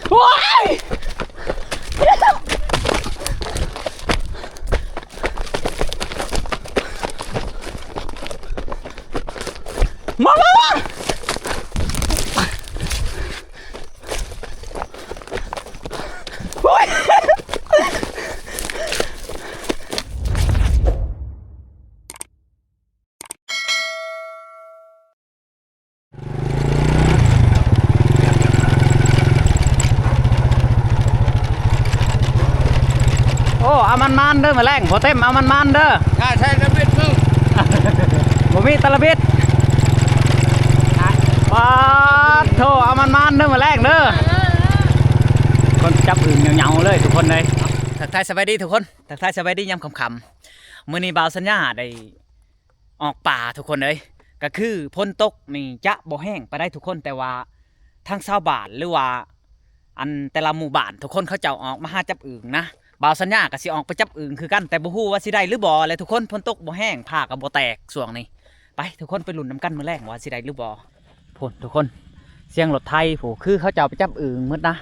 ໂອ້ຍ ມາ ມາ ມາ ໂອ້ຍ. ໂອ້ ເອົາມັນມານເດີ ມື້ແລງ ພໍ່ເຕັມ ເອົາມັນມານເດີ. ຖ້າໃຊ້ຕະບິດມຶງ ບໍ່ມີຕະລະບິດ. ປາດໂທ ເອົາມັນມານເດີ ມື້ແລງເດີ. ຄົນຈັບອຶ່ງເຫງົາໆເລີຍທຸກຄົນເລີຍ. ທັກທາຍສະບາຍດີທຸກຄົນ ທັກທາຍສະບາຍດີຍາມຄ່ຳໆ. ມື້ນີ້ບ່າວສັນຍາໄດ້ ອອກປ່າທຸກຄົນເອີຍ. ກໍຄືຝົນຕົກນີ້ຈະບໍ່ແຮງປານໃດທຸກຄົນ ແຕ່ວ່າທາງຊາວບ້ານ ຫຼືວ່າອັນແຕ່ລະໝູ່ບ້ານ ທຸກຄົນເຂົາເຈົ້າອອກມາຫາຈັບອຶ່ງນະ. ບ່າວສັນຍາກໍຊິອອກໄປຈັບອຶ່ງຄືກັນ ແຕ່ບໍ່ຮູ້ວ່າຊິໄດ້ຫຼືບໍ່ແຫຼະທຸກຄົນ. ຝົນຕົກບໍ່ແຮງ ຟ້າກໍບໍ່ແຕກຊ່ວງນີ້. ໄປທຸກຄົນໄປລຸ້ນນຳກັນມື້ແລງວ່າຊິໄດ້ຫຼືບໍ່. ພຸ້ນທຸກຄົນ ສຽງລົດໄຖພຸ້ນ ຄືເຂົາເຈົ້າໄປຈັບອຶ່ງໝົດນະ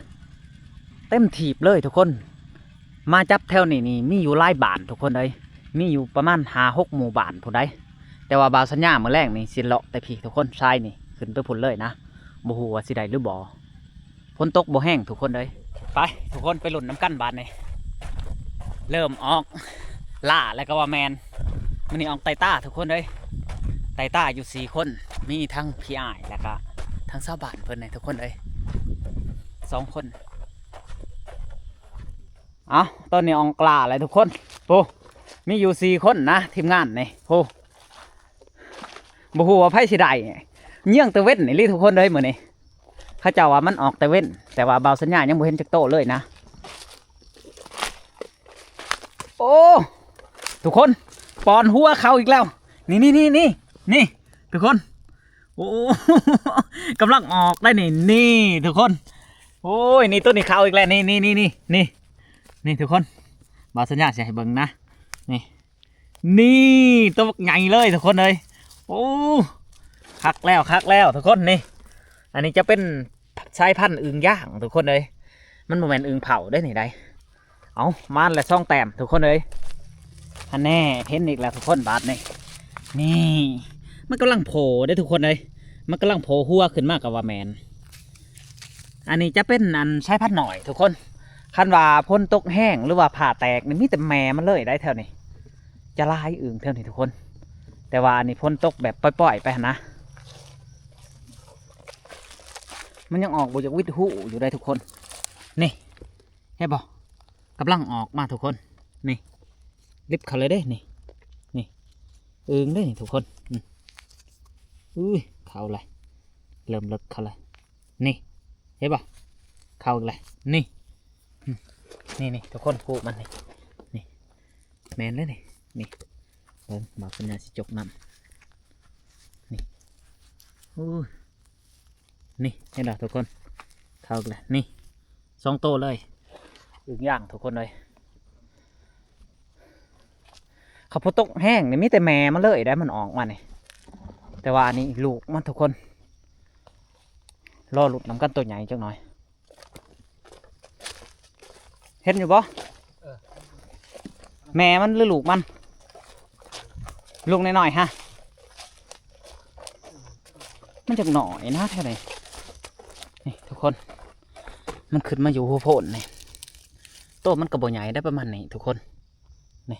ເຕັມຖີບເລີຍທຸກຄົນ. ມາຈັບແຖວນີ້ນີ້ມີຢູ່ຫຼາຍບ້ານທຸກຄົນເອີຍ ມີຢູ່ປະມານຫ້າຫົກໝູ່ບ້ານພຸ້ນໃດ໋. ແຕ່ວ່າບ່າວສັນຍາມື້ແລງນີ້ຊິເລາະແຕ່ພີ້ທຸກຄົນ ຊາຍນີ້ຂຶ້ນໄປພຸ້ນເລີຍນະ ບໍ່ຮູ້ວ່າຊິໄດ້ຫຼືບໍ່. ຝົນຕົກບໍ່ແຮງທຸກຄົນເອີຍ. ໄປທຸກຄົນໄປລຸ້ນນຳກັນບາດນີ້ ເລີ່ມອອກລ່າແລ້ວກໍວ່າແມ່ນ. ມື້ນີ້ອອກໄຕ່ຕາທຸກຄົນເອີຍ ໄຕ່ຕາຢູ່ສີ່ຄົນ ມີທັງພີ່ອ້າຍແລ້ວກໍທັງຊາວບ້ານເພິ່ນນີ້ທຸກຄົນເອີຍ ສອງຄົນ. ເອົ້າ ຕອນນີ້ອອກລ່າແລ້ວທຸກຄົນ ໂອ້ ມີຢູ່ສີ່ຄົນນະ ທີມງານນີ້ ໂອ້ ບໍ່ຮູ້ວ່າໃຜຊິໄດ້ ເຍືອງແຕ່ເວັນອີ່ຫຼີທຸກຄົນເອີຍມື້ນີ້. ເຂົາເຈົ້າວ່າມັນອອກແຕ່ເວັນ ແຕ່ວ່າບ່າວສັນຍາຍັງບໍ່ເຫັນຈັກໂຕເລີຍນະ. ໂອ້ ທຸກຄົນ ປອນຫົວເຂົາອີກແລ້ວ ນີ້ໆໆໆ ນີ້ທຸກຄົນ. ໂອ້ ກຳລັງອອກໄດ໋ນີ້ ນີ້ທຸກຄົນ. ໂອ້ຍ ນີ້ ໂຕນີ້ເຂົາອີກແລ້ວ ນີ້ໆໆໆ ນີ້ ນີ້ທຸກຄົນ ບ່າວສັນຍາຊິໃຫ້ເບິ່ງນະ ນີ້ ນີ້ ໂຕບັກໃຫຍ່ເລີຍທຸກຄົນເອີຍ. ໂອ້ ຄັກແລ້ວ ຄັກແລ້ວທຸກຄົນ ນີ້ ອັນນີ້ຈະເປັນສາຍພັນອຶ່ງຢ່າງທຸກຄົນເອີຍ ມັນບໍ່ແມ່ນອຶ່ງເຜົາເດ້ນີ້ໃດ. ເອົ້າ ມານແລ້ວສອງແຕ້ມທຸກຄົນເອີຍ. ຫັ້ນແນ່ ເຫັນອີກແລ້ວທຸກຄົນບາດນີ້ ນີ້ ມັນກຳລັງໂຜ່ເດ້ທຸກຄົນເອີຍ ມັນກຳລັງໂຜ່ຫົວຂຶ້ນມາກໍວ່າແມ່ນ. ອັນນີ້ຈະເປັນອັນສາຍພັນນ້ອຍທຸກຄົນ. ຄັນວ່າຝົນຕົກແຮງ ຫຼືວ່າຟ້າແຕກນີ້ ມີແຕ່ແມ່ມັນເລີຍໄດ໋ແຖວນີ້ ຈະຫຼາຍອຶ່ງແຖວນີ້ທຸກຄົນ. ແຕ່ວ່າອັນນີ້ຝົນຕົກແບບປ່ອຍໆໄປຫັ້ນນະ ມັນຍັງອອກບໍ່ຢາກຫວິດຫູຢູ່ໄດ໋ທຸກຄົນ. ນີ້ ເຫັນບໍ່ ກຳລັງອອກມາທຸກຄົນ ນີ້ ລິບເຂົ້າເລີຍເດ້ ນີ້ ນີ້ ອຶ່ງເດ້ນີ້ທຸກຄົນ. ອືມ ອຸ້ຍ ເຂົ້າແລ້ວ ເລີ່ມເລິກເຂົ້າແລ້ວ ນີ້ ເຫັນບໍ່ ເຂົ້າອີກແລ້ວ ນີ້ ອືມ ນີ້ໆ ທຸກຄົນ ກູມັນນີ້ ນີ້ ແມ່ນເດ້ນີ້ ນີ້ ເບິ່ງ ບ່າວສັນຍາຊິຈົກນ້ຳ ນີ້ ໂອ້ຍ ນີ້ ເຫັນບໍ່ທຸກຄົນ ເຂົ້າອີກແລ້ວ ນີ້ ສອງໂຕເລີຍ ອຶ່ງຢ່າງທຸກຄົນເອີຍ. ຄັນຝົນຕົກແຮງນີ້ ມີແຕ່ແມ່ມັນເລີຍໄດ໋ ມັນອອກມານີ້ ແຕ່ວ່າອັນນີ້ລູກມັນທຸກຄົນ ລໍລຸ້ນນຳກັນໂຕໃຫຍ່ຈັກໜ່ອຍ. ເຫັນຢູ່ບໍ່ ເອີ ແມ່ມັນ ຫຼືລູກມັນ ລູກນ້ອຍໆ ຮະ ມັນຈັກໜ້ອຍນະແຖວນີ້ ນີ້ທຸກຄົນ ມັນຂຶ້ນມາຢູ່ຫົວໂພນນີ້ ໂຕມັນກໍບໍ່ໃຫຍ່ໄດ໋ ປະມານນີ້ທຸກຄົນ ນີ້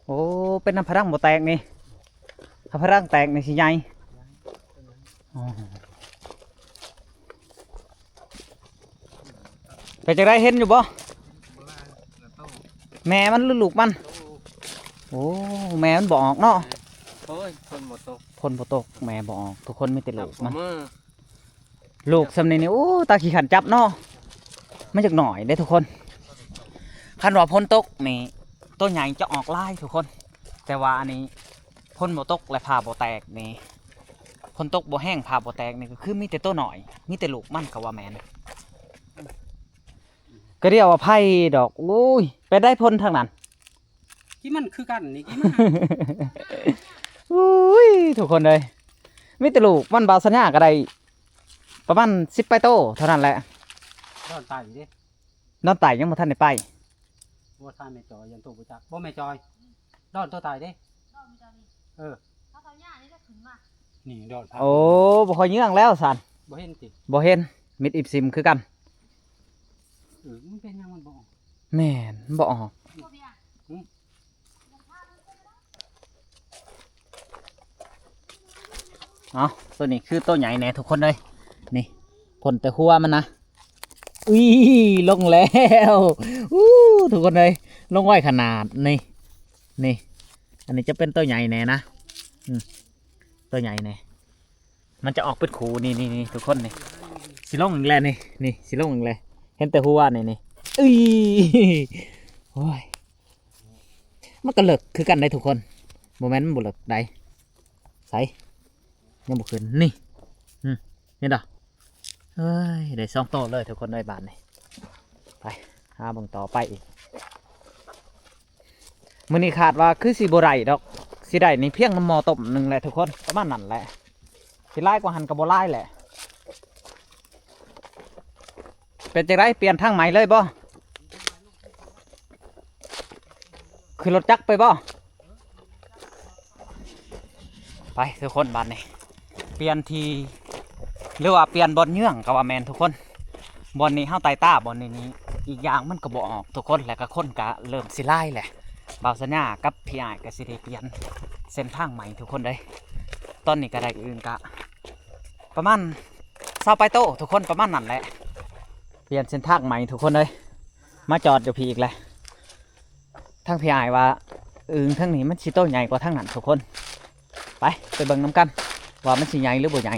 ໂອ້ ເປັນນຳພະດັງບໍ່ແຕກນີ້ ຖ້າພະດັງແຕກນີ້ຊິໃຫຍ່ ອໍ ເປັນຈັ່ງໃດ ເຫັນຢູ່ບໍ່ ແມ່ມັນ ຫຼືລູກມັນ ໂອ້ ແມ່ມັນບໍ່ອອກເນາະ ໂອ້ຍ ຝົນບໍ່ຕົກ ຝົນບໍ່ຕົກ ແມ່ບໍ່ອອກ ທຸກຄົນ ມີແຕ່ລູກມັນ ລູກສ່ຳນີ້ນີ້ ໂອ້ ຕາຂີ້ຄ້ານຈັບເນາະ ມັນຈັກໜ້ອຍເດ້ທຸກຄົນ ຄັນວ່າຝົນຕົກນີ້ ໂຕໃຫຍ່ຈະອອກຫຼາຍທຸກຄົນ ແຕ່ວ່າອັນນີ້ຝົນບໍ່ຕົກ ແລະ ຟ້າບໍ່ແຕກນີ້ ຝົນຕົກບໍ່ແຮງ ຟ້າບໍ່ແຕກນີ້ ກໍຄືມີແຕ່ໂຕນ້ອຍ ມີແຕ່ລູກມັນ ກໍວ່າແມ່ນ ກໍດຽວວ່າໄຜດອກ ໂອ້ຍ ໄປໄດ້ຜົນທາງນັ້ນ ທີ່ມັນຄືກັນນີ້ ທີ່ມັນ ໂອ້ຍ ທຸກຄົນເອີຍ ມີແຕ່ລູກມັນ ບ່າວສັນຍາກໍໄດ້ ປະມານສິບປາຍໂຕເທົ່ານັ້ນແຫຼະ. ດອນໄຕເດ້ ດອນໄຕຍັງບໍ່ທັນໄດ້ໄປ. ບໍ່ ຖາມແມ່ຈອຍ ຢ້ານໂຕບໍ່ຈັກ. ບໍ່ ແມ່ຈອຍ ດອນໂຕໄຕເດ້. ເອີ ນີ້ດອນ ໂອ້ ບໍ່ຄ່ອຍເຍືອງແລ້ວຊັ້ນ. ບໍ່ເຫັນຕິ ບໍ່ເຫັນ ມິດອິບຊິມຄືກັນ. ເອີ ມັນເປັນຫຍັງມັນບໍ່ອອກ? ແມ່ນ ມັນບໍ່ອອກ. ເອົາ ໂຕນີ້ຄືໂຕໃຫຍ່ແດ່ທຸກຄົນເອີຍ. ນີ້ ພົ້ນແຕ່ຫົວມັນນະ. ອຸ້ຍ ລົງແລ້ວ. ອູ້ ທຸກຄົນເອີຍ ລົງໄວຂະໜາດນີ້. ນີ້ ອັນນີ້ຈະເປັນໂຕໃຫຍ່ແດ່ນະ. ອືມ ໂຕໃຫຍ່ແດ່ ມັນຈະອອກເປັນຄູ່. ນີ້ໆໆ ທຸກຄົນ ນີ້ ຊິລົງອີກແລ້ວ. ນີ້ ນີ້ ຊິລົງອີກແລ້ວ. ເຫັນແຕ່ຫົວນີ້ ນີ້. ເອີຍ ໂອ້ຍ ມັນກໍເລິກຄືກັນໄດ໋ທຸກຄົນ. ບໍ່ແມ່ນມັນບໍ່ເລິກໄດ໋. ໃສ ຍັງບໍ່ຂຶ້ນ. ນີ້ ອືມ ເຫັນດອກ. ເອີຍ ໄດ້ສອງໂຕເລີຍທຸກຄົນເອີຍ ບາດນີ້. ໄປຫາເບິ່ງຕໍ່ໄປອີກ. ມື້ນີ້ຄາດວ່າຄືຊິບໍ່ໄດ້ດອກ. ຊິໄດ້ນີ້ພຽງນຳໝໍ້ຕົ້ມໜຶ່ງແຫຼະທຸກຄົນ ປະມານນັ້ນແຫຼະ. ຊິຫຼາຍກວ່າຫັ້ນກໍບໍ່ຫຼາຍແຫຼະ. ເປັນຈັ່ງໃດ ປ່ຽນທາງໃໝ່ເລີຍບໍ່? ຂຶ້ນລົດຈັກໄປບໍ່? ໄປທຸກຄົນ ບາດນີ້ປ່ຽນທີ່ ຫຼືວ່າປ່ຽນບ່ອນເຍືອງກໍວ່າແມ່ນທຸກຄົນ. ບ່ອນນີ້ເຮົາໄຕ່ຕາ ບ່ອນນີ້ນີ້ ອີກຢ່າງມັນກໍບໍ່ອອກທຸກຄົນ ແລ້ວກໍຄົນກໍເລີ່ມຊິຫຼາຍແຫຼະ. ບ່າວສັນຍາກັບພີ່ອ້າຍກໍຊິໄດ້ປ່ຽນເສັ້ນທາງໃໝ່ທຸກຄົນເອີຍ. ຕອນນີ້ກໍໄດ້ອຶ່ງກະປະມານຊາວປາຍໂຕທຸກຄົນ ປະມານນັ້ນແຫຼະ. ປ່ຽນເສັ້ນທາງໃໝ່ທຸກຄົນເອີຍ ມາຈອດຢູ່ພີ້ອີກແລ້ວ. ທາງພີ່ອ້າຍວ່າອຶ່ງທາງນີ້ມັນຊິໂຕໃຫຍ່ກວ່າທາງນັ້ນທຸກຄົນ. ໄປ ໄປເບິ່ງນຳກັນວ່າມັນຊິໃຫຍ່ຫຼືບໍ່ໃຫຍ່.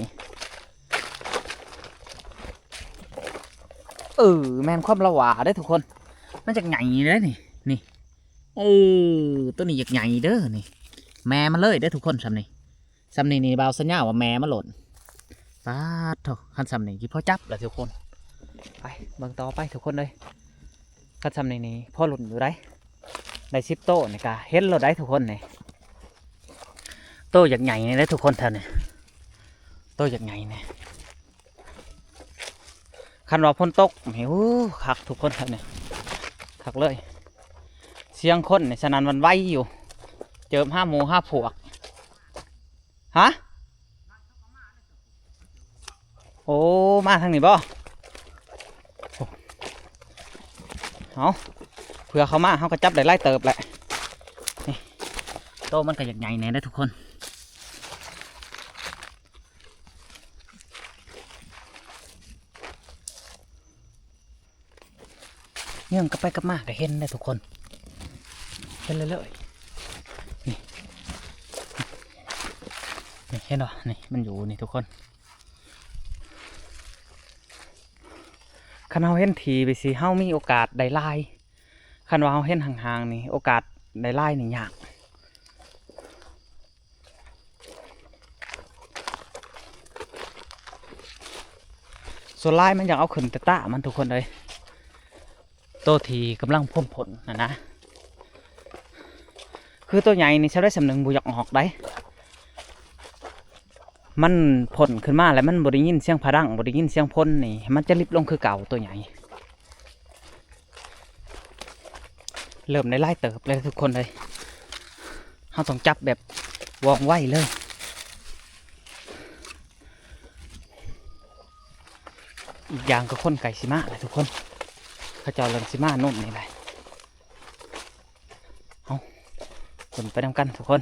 ເອີ ແມ່ນຄວາມລາວວ່າເດ້ທຸກຄົນ ມັນຈັກໃຫຍ່ເດ້ນີ້. ນີ້ ເອີ ໂຕນີ້ຢາກໃຫຍ່ເດີນີ້. ແມ່ມັນເລີຍເດ້ທຸກຄົນ ຊ່ຳນີ້. ຊ່ຳນີ້ນີ້ ບ່າວສັນຍາວ່າແມ່ມັນໂລດ. ປາດໂທ້ ຄັນຊ່ຳນີ້ຊິພໍຈັບລະທຸກຄົນ. ໄປເບິ່ງຕໍ່ໄປທຸກຄົນເອີຍ. ຄັນຊ່ຳນີ້ນີ້ພໍລຸ້ນຢູ່ໃດ໋. ໄດ້ສິບໂຕນີ້ກະເຫັນໂລດໄດ໋ທຸກຄົນນີ້. ໂຕຢາກໃຫຍ່ນີ້ເດ້ທຸກຄົນ ແຖວນີ້ ໂຕຢາກໃຫຍ່ນີ້. ຄັນວ່າຝົນຕົກນີ້ ໂອ້ ຄັກທຸກຄົນ ແຖວນີ້ຄັກເລີຍ. ສຽງຄົນນີ້ສະໜັ່ນຫວັ່ນໄຫວຢູ່ ເຈີບຫາໝູ່ຫາພວກ. ຮະ? ໂອ້ ມາທາງນີ້ບໍ່? ໂອ້ ເອົາ ເພື່ອເຂົາມາ ເຮົາກໍຈັບໄດ້ຫຼາຍເຕີບແຫຼະ. ນີ້ ໂຕມັນກໍຢາກໃຫຍ່ແດ່ເດ້ທຸກຄົນ. ເງື້ອງກັບໄປກັບມາກໍເຫັນເດ້ທຸກຄົນ ເຫັນເລີຍໆ. ນີ້ ນີ້ເຫັນບໍ່? ນີ້ມັນຢູ່ນີ້ທຸກຄົນ. ຄັນເຮົາເຫັນທີ່ໄປຊິ ເຮົາມີໂອກາດໄດ້ຫຼາຍ. ຄັນວ່າເຮົາເຫັນຫ່າງໆນີ້ ໂອກາດໄດ້ຫຼາຍນີ້ຍາກ. ສ່ວນຫຼາຍມັນຢາກເອົາຂຶ້ນແຕ່ຕາມັນທຸກຄົນເອີຍ ໂຕທີ່ກຳລັງພົ້ນໆຫັ້ນນະ. ຄືໂຕໃຫຍ່ນີ້ຊຳໃດຊຳໜຶ່ງບໍ່ຢາກອອກໄດ໋. ມັນພົ້ນຂຶ້ນມາແລ້ວມັນບໍ່ໄດ້ຍິນສຽງຜະດັງ ບໍ່ໄດ້ຍິນສຽງຝົນນີ້ ມັນຈະລິບລົງຄືເກົ່າໂຕໃຫຍ່. ເລີ່ມໄດ້ຫຼາຍເຕີບແລ້ວທຸກຄົນເອີຍ ເຮົາຕ້ອງຈັບແບບວ່ອງໄວເລີຍ. ອີກຢ່າງກໍຄົນໃກ້ຊິມາແລ້ວທຸກຄົນ ເຂົາເຈົ້າເລີ່ມຊິມາໂນ້ນນີ້ແຫຼະ. ເອົາ ເບິ່ງໄປນຳກັນທຸກຄົນ.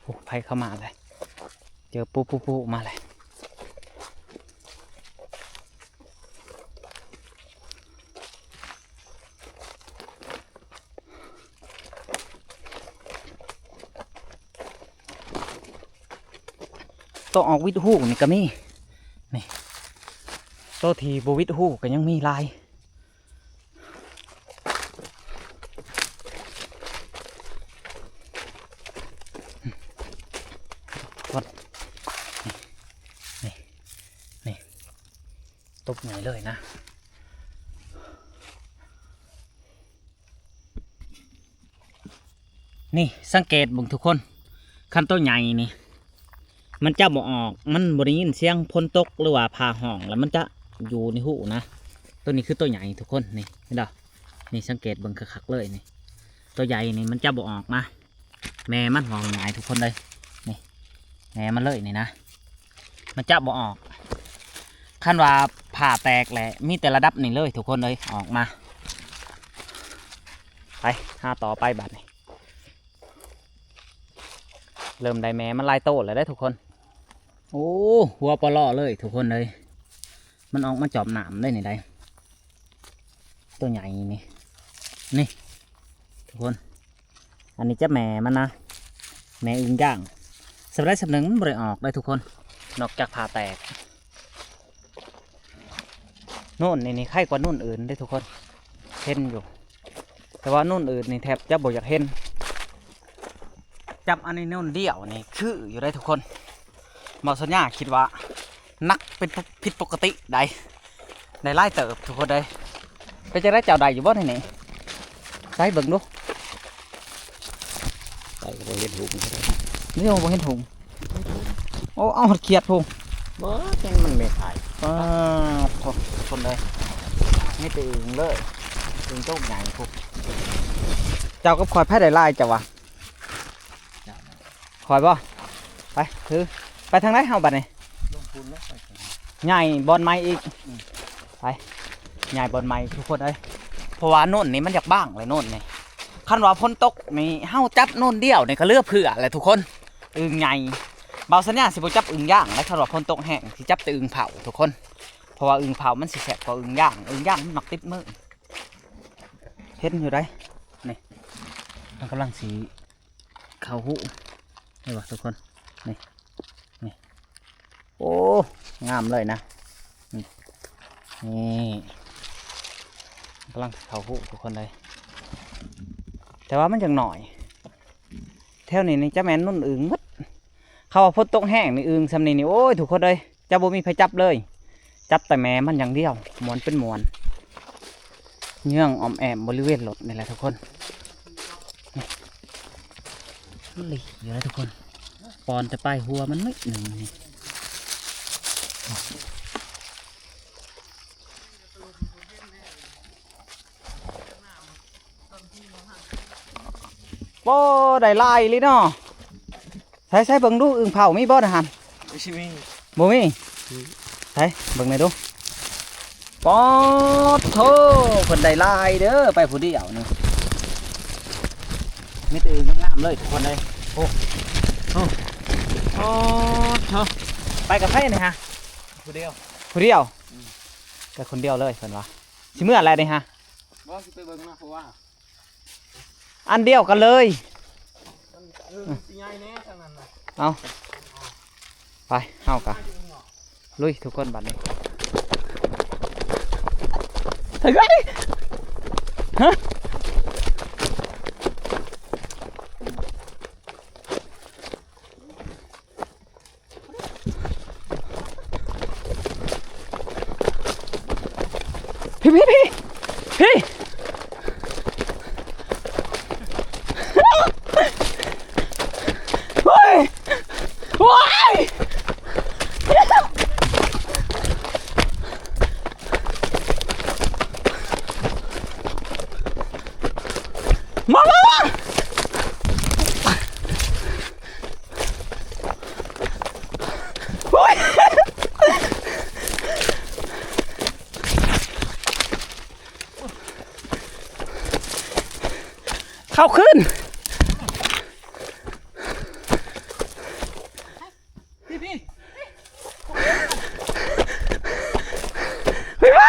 ໂອ້ ໃຜເຂົ້າມາແລ້ວ ເຈີປູໆໆມາແລ້ວ. ໂຕອອກຫວິດຫູນີ້ກໍມີ ນີ້ ໂຕທີ່ບໍ່ຫວິດຫູກໍຍັງມີຫຼາຍ. ນີ້ ນີ້ ນີ້ ຕົບໃຫຍ່ເລີຍນະ. ນີ້ ສັງເກດເບິ່ງທຸກຄົນ ຄັນໂຕໃຫຍ່ນີ້ ມັນຈະບໍ່ອອກ ມັນບໍ່ໄດ້ຍິນສຽງຝົນຕົກ ຫຼືວ່າຟ້າຮ້ອງ ແລ້ວມັນຈະຢູ່ໃນຮູນະ. ໂຕນີ້ຄືໂຕໃຫຍ່ທຸກຄົນ ນີ້ເຫັນບໍ່? ນີ້ສັງເກດເບິ່ງຄັກໆເລີຍນີ້ ໂຕໃຫຍ່ນີ້ມັນຈະບໍ່ອອກມາ. ແມ່ມັນ ເວົ້າງ່າຍໆທຸກຄົນເລີຍ ນີ້ແມ່ມັນເລີຍນີ້ນະ ມັນຈະບໍ່ອອກ. ຄັນວ່າຟ້າແຕກແຫຼະ ມີແຕ່ລະດັບນີ້ເລີຍທຸກຄົນເລີຍອອກມາ. ໄປຫາຕໍ່ໄປບາດນີ້ ເລີ່ມໄດ້ແມ່ມັນຫຼາຍໂຕແລ້ວເດ້ທຸກຄົນ. ໂອ້ ຫົວປະຫຼໍ້ເລີຍທຸກຄົນເອີຍ ມັນອອກມາຈອບນ້ຳໄດ້ນີ້ໄດ໋ ໂຕໃຫຍ່ນີ້ ນີ້ທຸກຄົນ. ອັນນີ້ຈະແມ່ມັນນະ ແມ່ອຶ່ງຢ່າງ. ສ່ຳໃດສ່ຳໜຶ່ງມັນບໍ່ໄດ້ອອກໄດ໋ທຸກຄົນ ນອກຈາກຟ້າແຕກ. ໂນນນີ້ ນີ້ໄຄກວ່າໂນນອື່ນເດ້ທຸກຄົນ ເຫັນຢູ່ ແຕ່ວ່າໂນນອື່ນນີ້ແທບຈະບໍ່ຢາກເຫັນ. ຈັບອັນນີ້ໂນນດຽວນີ້ຄືຢູ່ໄດ໋ທຸກຄົນ. ໝໍສັນຍາຄິດວ່າໜັກເປັນ ຜິດປົກກະຕິໄດ໋ ໄດ້ຫຼາຍເຕີບທຸກຄົນເອີຍ. ເປັນຈັ່ງໃດ ເຈົ້າໄດ້ຢູ່ບໍ່ໃນນີ້? ໃສ່ເບິ່ງດູ. ໃສ່ກໍບໍ່ເຫັນຫຸງ ນີ້ບໍ່ເຫັນຫຸງ. ໂອ້ ເອົາຮອດຂຽດພຸ້ນ ບໍ່ ແມ່ນມັນແມ່ນໄຂ່. ປາດໂທ້ ຄົນເດີ ມີແຕ່ອຶ່ງເລີຍ ອຶ່ງໂຕໃຫຍ່ພຸ້ນ. ເຈົ້າກັບຂ້ອຍໃຜໄດ້ຫຼາຍເຈົ້າວ່າ? ຂ້ອຍບໍ່? ໄປ ຖື ໄປທາງໃດເຮົາບັດນີ້? ລົງພຸ້ນແລ້ວ ໄປທາງ ຍ້າຍບ່ອນໃໝ່ອີກ. ອືມ ໄປ ຍ້າຍບ່ອນໃໝ່ທຸກຄົນເອີຍ ເພາະວ່າໂນນນີ້ມັນຢາກບາງແຫຼະ ໂນນນີ້. ຄັນວ່າຝົນຕົກນີ້ ເຮົາຈັບໂນນດຽວນີ້ກໍເຫຼືອເຟືອແຫຼະທຸກຄົນ. ອຶ່ງໃຫຍ່ ບ່າວສັນຍາຊິບໍ່ຈັບອຶ່ງຢ່າງແລ້ວ ຄັນວ່າຝົນຕົກແຮງ ຊິຈັບແຕ່ອຶ່ງເຜົາທຸກຄົນ ເພາະວ່າອຶ່ງເຜົາມັນຊິແຊບກວ່າອຶ່ງຢ່າງ ອຶ່ງຢ່າງມັນມັກຕິດມື. ເຫັນຢູ່ໃດ໋ ນີ້ ມັນກຳລັງຊິ ເຂົ້າຫູ ເຫັນບໍ່ທຸກຄົນ? ນີ້ ນີ້ ໂອ້ ງາມເລີຍນະ ນີ້ ນີ້ ກຳລັງເຂົ້າຫູທຸກຄົນເອີຍ ແຕ່ວ່າມັນຍັງໜ້ອຍ. ແຖວນີ້ນີ້ຈະແມ່ນໂນນອຶ່ງໝົດ. ເຂົາວ່າຝົນຕົກແຮງນີ້ ອຶ່ງສ່ຳນີ້ນີ້ ໂອ້ຍ ທຸກຄົນເອີຍ ຈະບໍ່ມີໃຜຈັບເລີຍ ຈັບແຕ່ແມ່ມັນຢ່າງດຽວ ມ່ວນເປັນມ່ວນ. ເຍືອງອ້ອມແອ້ມບໍລິເວນລົດນີ້ແຫຼະທຸກຄົນ ນີ້ ມັນລີ້ຢູ່ແລ້ວທຸກຄົນ ປ່ອນແຕ່ປາຍຫົວມັນໜ້ອຍໜຶ່ງນີ້. ໂອ້ ໄດ້ຫຼາຍອີ່ຫຼີເນາະ. ໃສໆ ເບິ່ງດູ ອຶ່ງເຜົາມີບໍ່ນະຫັ້ນ? ບໍ່ມີ ບໍ່ມີ. ອືມ ໃສເບິ່ງແດ່ດູ. ປາດໂທ້ ເພິ່ນໄດ້ຫຼາຍເດີ ໄປຜູ້ດຽວນີ້ ມີແຕ່ອຶ່ງງາມໆເລີຍທຸກຄົນເອີຍ. ໂອ້ ໂອ້ ປາດໂທ້ ໄປກັບໃຜນີ້ຮະ? ຜູ້ດຽວ ຜູ້ດຽວ. ອືມ ໄປຄົນດຽວເລີຍເພິ່ນວ່າ. ຊິເມືອແລ້ວນີ້ຮະ? ບໍ່ ຊິໄປເບິ່ງນະ ເພາະວ່າ ອັນດຽວກັນເລີຍ. ເອີ ມັນຊິໃຫຍ່ແດ່ທາງນັ້ນນະ. ເອົາ ໄປ ເຮົາກະລຸຍທຸກຄົນບັດນີ້. ເຮີ້ຍ ຮະ? ພີ່ ພີ່ ພີ່ ພີ່ ໂອ້ຍ ໂອ້ຍ ມາ ມາ ມາ. ໂອ້ຍ ເຂົ້າຄືນ. ໄປ ໄປ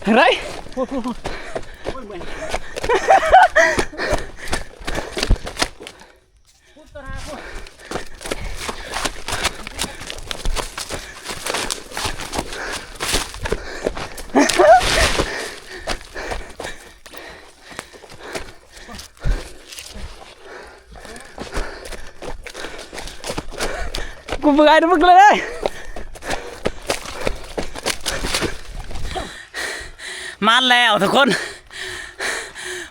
ທາງໃດ? ໂອ້ຍ ໂອ້ຍ ໂອ້ຍ ໂອ້ຍ ເມື່ອຍ. ກູເມື່ອຍນຳມຶງເລີຍ. ມາແລ້ວທຸກຄົນ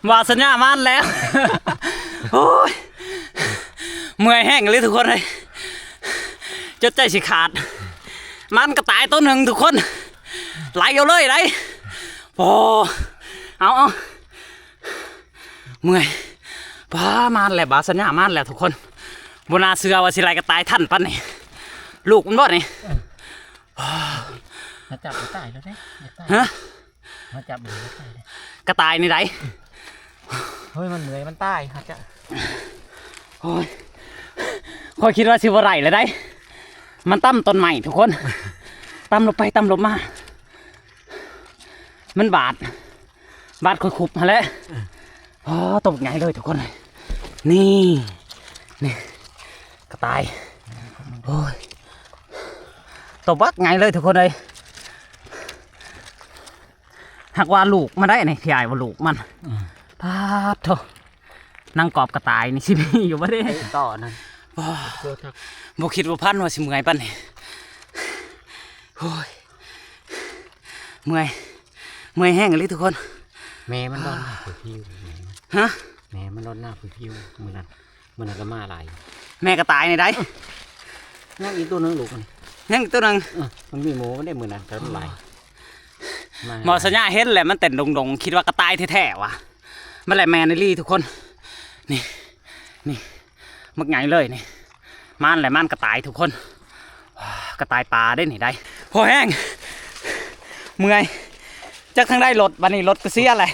ວ່າສັນຍາມາແລ້ວ. ໂອ້ຍ ເມື່ອຍແຮງອີ່ຫຼີທຸກຄົນເອີຍ ຈົນໃຈຊິຂາດ. ມັນກະຕ່າຍໂຕໜຶ່ງທຸກຄົນ ໄຫຼເອົາເລີຍໄດ໋. ໂອ້ ເອົາ ເອົາ ເມື່ອຍ. ປ້າ ມາແລ້ວ ບ່າວສັນຍາມາແລ້ວທຸກຄົນ. ບໍ່ໜ້າເຊື່ອວ່າຊິໄລ່ກະຕ່າຍທັນປານນີ້. ລູກມັນບໍ່ນີ້? ມາຈັບກະຕ່າຍແລ້ວເດ້ ກະຕ່າຍ. ຮະ? ມາຈັບມັນກະຕ່າຍເດ້ ກະຕ່າຍນີ້ໃດ? ເຮີ້ຍ ມັນເມື່ອຍ ມັນຕາຍ ຫາກະ ໂອ້ຍ ຂ້ອຍຄິດວ່າຊິບໍ່ໄດ້ແລ້ວໃດ໋. ມັນຕຳຕົ້ນໄມ້ທຸກຄົນ ຕຳລົງໄປ ຕຳລົງມາ ມັນບາດ ບາດຂ້ອຍຄຸບຫັ້ນແຫຼະ. ອໍ ໂຕບັກໃຫຍ່ເລີຍທຸກຄົນ. ນີ້ ນີ້ ກະຕ່າຍ ໂອ້ຍ ໂຕບັກໃຫຍ່ເລີຍທຸກຄົນເອີຍ. ຫາກວ່າລູກມັນໄດ໋ນີ້ ພີ່ອ້າຍວ່າລູກມັນ. ອືມ ປາດໂທ້ ນາງກອບກະຕ່າຍນີ້ຊິມີຢູ່ບໍ່ເດ້? ໄປຕໍ່ນັ້ນ ບໍ່ ບໍ່ຄິດບໍ່ຝັນວ່າຊິເມື່ອຍປານນີ້. ໂອ້ຍ ເມື່ອຍ ເມື່ອຍແຮງອີ່ຫຼີທຸກຄົນ. ແມ່ມັນນອນໜ້າຜືຜິວ ແມ່ມັນ ຮະ? ແມ່ມັນນອນໜ້າຜືຜິວມື້ນັ້ນ. ມື້ນັ້ນກະມາຫຼາຍ ແມ່ກະຕ່າຍນີ້ໃດ໋. ຍັງອີກໂຕໜຶ່ງລູກນີ້ ຍັງອີກໂຕໜຶ່ງ. ເອີ ມັນມີໝູມັນເດ້ມື້ນັ້ນ ກະຫຼາຍ. ໝໍສັນຍາເຫັນແລ້ວມັນເຕັ້ນດົງໆ ຄິດວ່າກະຕ່າຍແທ້ໆວ່າ. ມັນແຫຼະແມ່ນອີ່ຫຼີທຸກຄົນ. ນີ້ ນີ້ ບັກໃຫຍ່ເລີຍນີ້. ມາແຫຼະ ມາກະຕ່າຍທຸກຄົນ. ກະຕ່າຍປ່າເດ້ນີ້ໃດ໋. ພໍແຮງ ເມື່ອຍ. ຈັກທາງໃດລົດ ບາດນີ້ລົດກະເສຍແຫຼະ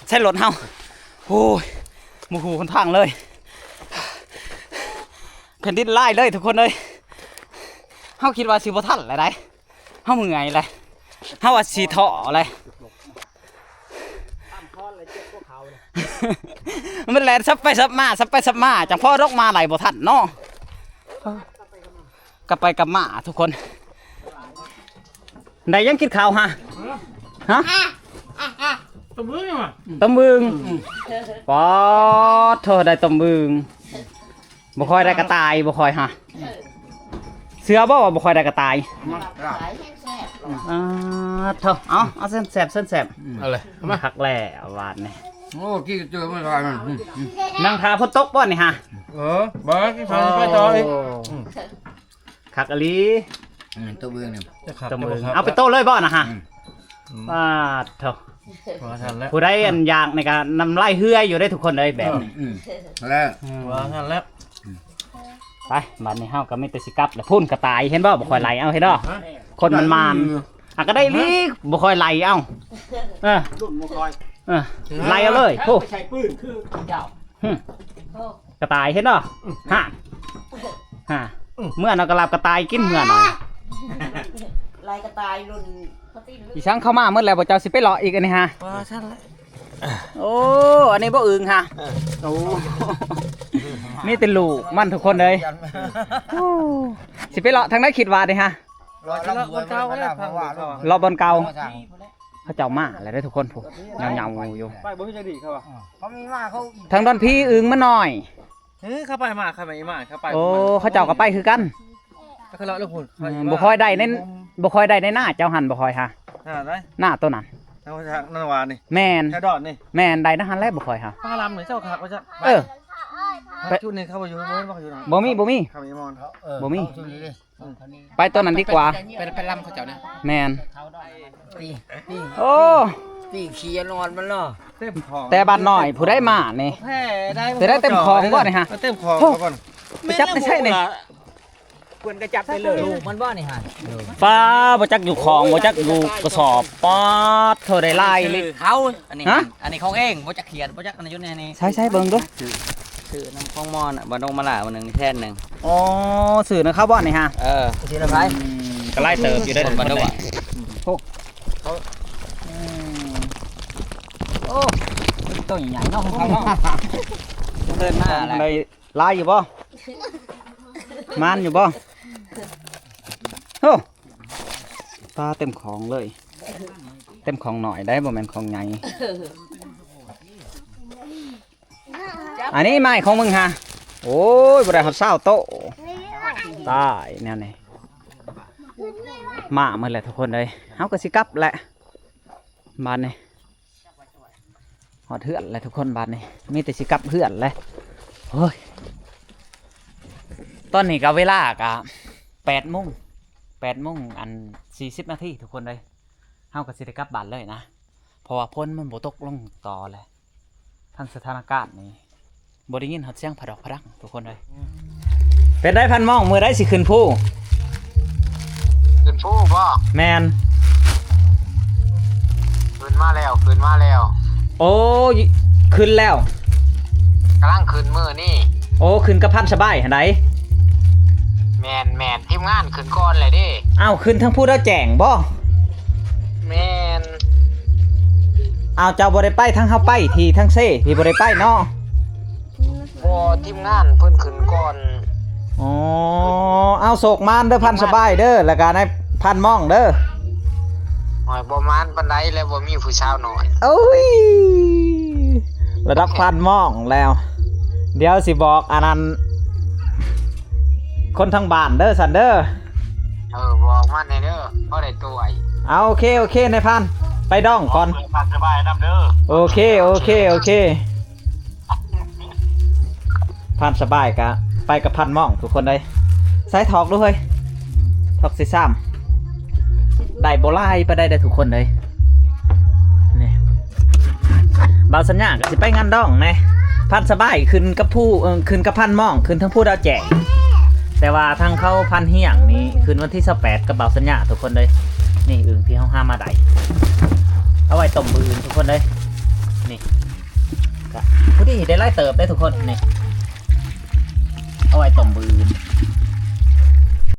ໃຊ້ລົດເຮົາ. ໂອ້ຍ ບໍ່ຮູ້ຫົນທາງເລີຍ ແຜ່ນດິນລາຍເລີຍທຸກຄົນເອີຍ. ເຮົາຄິດວ່າຊິບໍ່ທັນແລ້ວໃດ໋ ເຮົາເມື່ອຍແລ້ວ ເຮົາວ່າຊິທໍ້ແລ້ວ. ມັນແລ່ນສັບໄປສັບມາ ສັບໄປສັບມາ ຈັ່ງພໍລົງມາໄລ່ບໍ່ທັນເນາະ. ກັບໄປກັບມາທຸກຄົນ. ໄດ້ຫຍັງກິນເຂົ້າຫະ? ຫະ? ຕຳບຶງຫຍັງຫວະ? ຕຳບຶງ. ອືມ ປາດໂທ້ ໄດ້ຕຳບຶງ. ບໍ່ຄ່ອຍໄດ້ກະຕ່າຍ ບໍ່ຄ່ອຍຫະ. ເຊື່ອບໍ່ວ່າບໍ່ຄ່ອຍໄດ້ກະຕ່າຍ? ອາ ໂທ້ ເອົາ ເອົາເຊີນແຊບ ເຊີນແຊບ. ເອົາເລີຍ ເອົາມາ ຄັກແລ້ວບາດນີ້. ໂອ້ ກິນເຈີມາຫຼາຍມັນ. ອືມ ອືມ ນັ່ງຖ້າຝົນຕົກບໍ່ນີ້ຫະ? ເອີ ບໍ່ ກິນຂ້າວໄປຕໍ່ອີກ. ໂອ້ ອືມ ຄັກອີ່ຫຼີ. ອືມ ໂຕເບິ່ງນີ້ ໂຕເບິ່ງ ເອົາໄປໂຕະເລີຍບໍ່ນະຫະ? ອືມ ປາດໂທ້ ວ່າຊັ້ນແຫຼະ. ຜູ້ໃດອັນຢາກນີ້ກະນ້ຳລາຍເຮືອຢູ່ເດ້ທຸກຄົນເອີຍ ແບບນີ້. ອືມ ແລ້ວ ອືມ ວ່າຊັ້ນແຫຼະ. ອືມ ໄປ ບາດນີ້ເຮົາກະມີແຕ່ຊິກັບແຫຼະ. ພຸ້ນກະຕ່າຍ ເຫັນບໍ່? ບໍ່ຄ່ອຍໄຫຼເອົາ ເຫັນບໍ່? ຮະ? ຄົນມັນມານ ອືມ ຫາກະໄດ້ອີ່ຫຼີ ບໍ່ຄ່ອຍໄຫຼເອົາ. ເອີ ລຸ້ນບໍ່ຄ່ອຍ ເອີ ໄລ່ເອົາເລີຍ. ໂອ້ ໃຊ້ປືນຄືເຈົ້າ. ຫຶ ກະຕ່າຍເຫັນບໍ່? ຫາ ຫາ ເມື່ອນອນກະຫຼັບກະຕ່າຍກິນເມື່ອນອນ. ໄລ່ກະຕ່າຍລຸ້ນ ອີສັງເຂົ້າມາໝົດແລ້ວບໍ່? ເຈົ້າຊິໄປເລາະອີກອັນນີ້ຫາ? ວ່າຊັ້ນແຫຼະ. ໂອ້ ອັນນີ້ບໍ່ອຶ່ງຫາ? ເອີ ໂອ້ ມີແຕ່ລູກມັນທຸກຄົນເອີຍ. ໂອ້ ຊິໄປເລາະທາງໃດຄິດວ່ານີ້ຫາ? ເລາະ ເລາະບ່ອນເກົ່າກໍໄດ້ ເພາະວ່າ ເລາະບ່ອນເກົ່າ. ເຂົາເຈົ້າມາແລ້ວເດ້ທຸກຄົນ ຜູ້ ເຫງົາໆຢູ່. ໄປບໍ່ຮູ້ຈັກດີເຂົາວ່າ ເຂົາມີມາເຂົາ ທາງດອນພີອຶ່ງມັນໜ້ອຍ. ເອີ ເຂົາໄປມາ ເຂົາໄປມາ ເຂົາໄປ. ໂອ້ ເຂົາເຈົ້າກໍໄປຄືກັນ. ກໍຄືເລາະແລ້ວພຸ້ນ. ອືມ ບໍ່ຄ່ອຍໄດ້ໃນ ບໍ່ຄ່ອຍໄດ້ໃນໜ້າເຈົ້າຫັ້ນ ບໍ່ຄ່ອຍຫາ. ໜ້າໃດ? ໜ້າໂຕນັ້ນ ທາງນັ້ນຫວານີ້. ແມ່ນ ແຖວດອນນີ້. ແມ່ນ ໄດ້ນະຫັ້ນແຫຼະ ບໍ່ຄ່ອຍຫາ. ປາລຳນີ້ເຈົ້າຄັກວ່າຊະ. ເອີ ຈຸດນີ້ເຂົາບໍ່ຢູ່ ບໍ່ເຫັນວ່າເຂົາຢູ່. ບໍ່ມີ ບໍ່ມີ ເຂົາມີມອນ ເອີ ບໍ່ມີ. ໄປໂຕນັ້ນດີກວ່າ. ໄປ ໄປລຳເຂົາເຈົ້ານະ. ແມ່ນ ຕີ ຕີ ໂອ້ ຕີຂີ້ນອນມັນເນາະ. ແຕ່ບາດໜ້ອຍຜູ້ໃດມານີ້ ແທ້ໄດ້ ແຕ່ໄດ້ເຕັມຂອງບໍ່ນີ້ຫາ? ເຕັມຂອງກ່ອນ. ໄປຈັບໄດ້ໃສນີ້? ເພິ່ນກໍຈັບໄດ້ເລີຍ. ລູກມັນບໍ່ນີ້ຫາ? ປ້າ ບໍ່ຈັກຢູ່ຂອງ ບໍ່ຈັກຢູ່ກະສອບ. ປາດໂທ້ ໄດ້ຫຼາຍອີ່ຫຼີ. ເຂົາ ອັນນີ້ ຮະ? ອັນນີ້ຂອງເອງ ບໍ່ຈັກຂຽນ ບໍ່ຈັກອັນນັ້ນຢູ່ໃນນີ້. ໃສໆ ເບິ່ງດູ. ຊື້ ຊື້ນຳຂອງໝໍນະ ບ້ານດົງມະຫຼາ ມື້ໜຶ່ງແສນໜຶ່ງ. ອໍ ຊື້ນຳເຂົາບໍ່ນີ້ຫາ? ເອີ ຊື້ນຳໃຜ? ອືມ ກໍຫຼາຍເຕີບຢູ່ເດ້ ບ້ານດົງອະ. ໂອ້ ອືມ ໂອ້ ໂຕໃຫຍ່ເນາະ ຂອງເຂົາເນາະ. ເດີນມາແລ້ວ ໄດ້ຫຼາຍຢູ່ບໍ່? ໝານຢູ່ບໍ່? ໂອ້ ປາເຕັມຂອງເລີຍ. ເຕັມຂອງໜ້ອຍໄດ໋ ບໍ່ແມ່ນຂອງໃຫຍ່. ອັນນີ້ໄມ້ຂອງມຶງຫາ? ໂອ້ຍ ບໍ່ໄດ້ຮອດຊາວໂຕ. ຕາຍແນວນີ້ ມາໝົດແລ້ວທຸກຄົນເອີຍ. ເຮົາກໍຊິກັບແຫຼະບາດນີ້. ຮອດເຮືອນແລ້ວທຸກຄົນ ບາດນີ້ມີແຕ່ຊິກັບເຮືອນແຫຼະ. ໂອ້ຍ ຕອນນີ້ກໍເວລາກໍແປດໂມງ ແປດໂມງອັນສີ່ສິບນາທີທຸກຄົນເອີຍ. ເຮົາກໍຊິໄດ້ກັບບ້ານເລີຍນະ ເພາະວ່າຝົນມັນບໍ່ຕົກລົງຕໍ່ແລ້ວ. ທັງສະຖານະການນີ້ບໍ່ໄດ້ຍິນຮອດສຽງຜະດອກຜະດັງທຸກຄົນເອີຍ. ເປັນໃດພັນມອງ ມື້ໃດຊິຂຶ້ນພູ? ຂຶ້ນພູບໍ? ແມ່ນ. ຂຶ້ນມາແລ້ວ ຂຶ້ນມາແລ້ວ. ໂອ້ ຂຶ້ນແລ້ວ? ກຳລັງຂຶ້ນມື້ນີ້. ໂອ້ ຂຶ້ນກັບພັນສະບາຍຫັ້ນໃດ? ແມ່ນໆ ທີມງານຂຶ້ນກ່ອນແຫຼະເດ້. ອ້າວ ຂຶ້ນທາງພູດາວແຈ້ງບໍ? ແມ່ນ. ອ້າວ ເຈົ້າບໍ່ໄດ້ໄປທາງເຮົາໄປທີ່ທາງເຊ ທີ່ບໍ່ໄດ້ໄປເນາະ? ບໍ່ ທີມງານເພິ່ນຂຶ້ນກ່ອນ. ອໍ ເອົາ ໂຊກໝານເດີ ພັນສະບາຍເດີ ແລ້ວກະນາຍພັນມອງເດີ. ໂອ້ຍ ບໍ່ໝານປານໃດແລ້ວ ບໍ່ມີຜູ້ສາວນ້ອຍ. ໂອ້ຍ ລະດັບພັນມອງແລ້ວ. ດຽວຊິບອກອັນນັ້ນ ຄົນທາງບ້ານເດີຊັ້ນເດີ. ເອີ ບອກມັນແດ່ເດີ ພໍໄດ້ຕົວະ. ເອົາ ໂອເຄ ໂອເຄ ນາຍພັນ ໄປດອງກ່ອນ. ພັນສະບາຍນຳເດີ. ໂອເຄ ໂອເຄ ໂອເຄ. ພັນສະບາຍກະໄປກັບພັນມອງທຸກຄົນເອີຍ. ໃສ່ຖອກດູເຮີ້ຍ ຖອກຊິຊ້ຳ ໄດ້ບໍ່ຫຼາຍປານໃດເດີທຸກຄົນເອີຍ. ນີ້ ບ່າວສັນຍາກໍຊິໄປງານດອງແດ່. ພັນສະບາຍຂຶ້ນກັບພູ ເອີ ຂຶ້ນກັບພັນມອງ ຂຶ້ນເທິງພູດາວແຈ້ງ. ແຕ່ວ່າທາງເຂົາພັນຮຽງນີ້ ຂຶ້ນວັນທີຊາວແປດກັບບ່າວສັນຍາທຸກຄົນເອີຍ. ນີ້ ອຶ່ງທີ່ເຮົາຫາມາໄດ້ ເອົາໄວ້ຕົ້ມມື້ອື່ນທຸກຄົນເອີຍ. ນີ້ ກະພໍດີໄດ້ຫຼາຍເຕີບເດ້ທຸກຄົນ. ນີ້ ເອົາໄວ້ຕົ້ມມື້ອື່ນ.